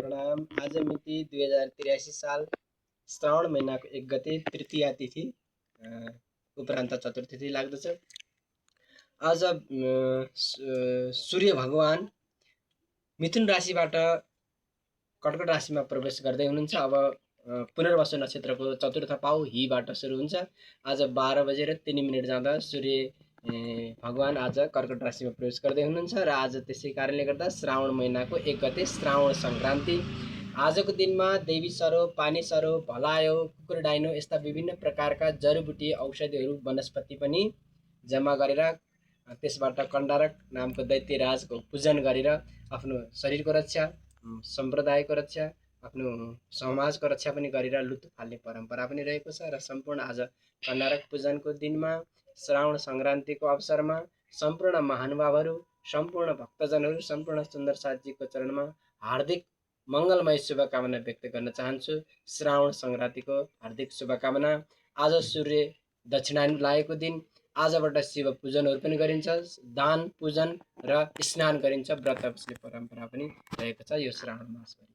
प्रणाम। आज मिति 2083 साल श्रावण महिनाको 1 गते तृतीया तिथि उपरान्त चतुर्थी तिथि लाग्दछ। आज सूर्य भगवान मिथुन राशिबाट कर्कट राशिमा प्रवेश गर्दै हुनुहुन्छ। अब पुनर्वसु नक्षत्रको चतुर्थ पाउ हिबाट सुरु हुन्छ। आज 12:03 जाँदा सूर्य भगवान आज कर्कट राशिमा प्रवेश गर्दै हुनुहुन्छ र आज त्यसै कारणले गर्दा श्रावण महिनाको 1 गते श्रावण सङ्क्रान्ति। आजको दिनमा देवी सरो, पानी सरो, भलायो, कुकुर डाइनो यस्ता विभिन्न प्रकारका जडीबुटी औषधिहरू वनस्पति पनि जम्मा गरेर त्यसबाट कण्डारक नामको दैत्यराजको पूजन गरेर आफ्नो शरीरको रक्षा, सम्प्रदायको रक्षा, आफ्नो समाजको रक्षा पनि गरेर लुतो फाल्ने परम्परा पनि रहेको छ। र सम्पूर्ण आज कण्डारक पूजनको दिनमा श्रावण सङ्क्रान्तिको अवसरमा सम्पूर्ण महानुभावहरू, सम्पूर्ण भक्तजनहरू, सम्पूर्ण सुन्दर साथजीको चरणमा हार्दिक मङ्गलमय शुभकामना व्यक्त गर्न चाहन्छु। श्रावण सङ्क्रान्तिको हार्दिक शुभकामना। आज सूर्य दक्षिणायन लागेको दिन। आजबाट शिव पूजनहरू पनि गरिन्छ, दान पूजन र स्नान गरिन्छ, व्रत बस्ने परम्परा पनि रहेको छ यो श्रावण मासभरि।